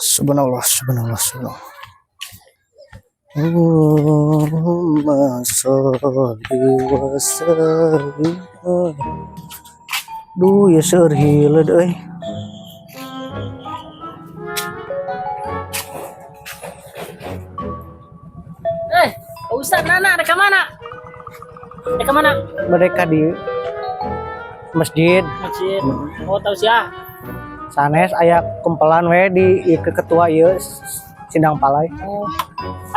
Subhanallah, subhanallah, subhanallah. Allahumma sholli wa sallim. Duh, ya seueur hileud euy. Eh, Pak Ustad Nana, rek mana? Rek mana? Mereka di masjid. Masjid. Oh, tahu sih ah. Sanes, aya kempelan we di ieu ke ketua ieu Sindang Palai. Oh.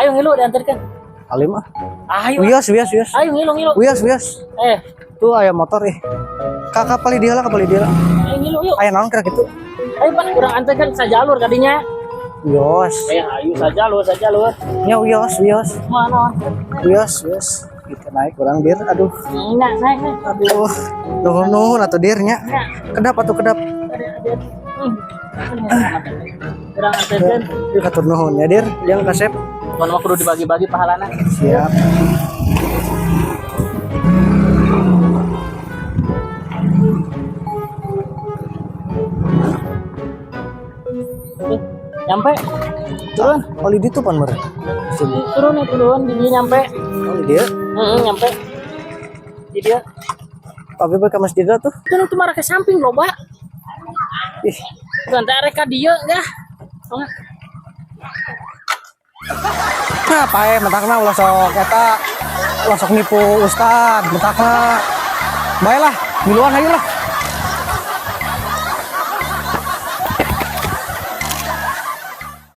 Ayo ngilu diantarkan. Alim ah. Ayo. Wios, wios, wios. Ayo ngilu ngilu. Wios, wios. Eh, Tuh aya motor ih. Kakak palih dia lah, palih dia lah. Ayo ngilu yuk. Aya naon kira gitu? Ayo Pak, kurang antarkan sajalur kadinya. Wios. Eh, ayo sajalur, sajalur. Nya wios, wios. Mana? Wios, wios. Kita naik kurang dir. Aduh. Nah, naik, naik. Aduh. Nuhun nuhun atuh dirnya. Nah, Kedap atuh kedap. ada ada. Kurang antarkan. Ieu katur nuhun ya dir, yang kasep. Kalau mah kudu dibagi-bagi pahalana. Siap. Eh, nyampe. Turun. Oli di tuh pan meureun. Turun ya, turun. Di dia nyampe. Oli dia. Heeh, nyampe. Di dia. Tapi ke masjid tuh. Turun tuh marah ke samping loba. Ih, Bukan teh rek ka dieu gah. nah, pae mentakna ulah sok eta, ulah sok nipu ustad mentakna. Bae lah, miluan hayu lah.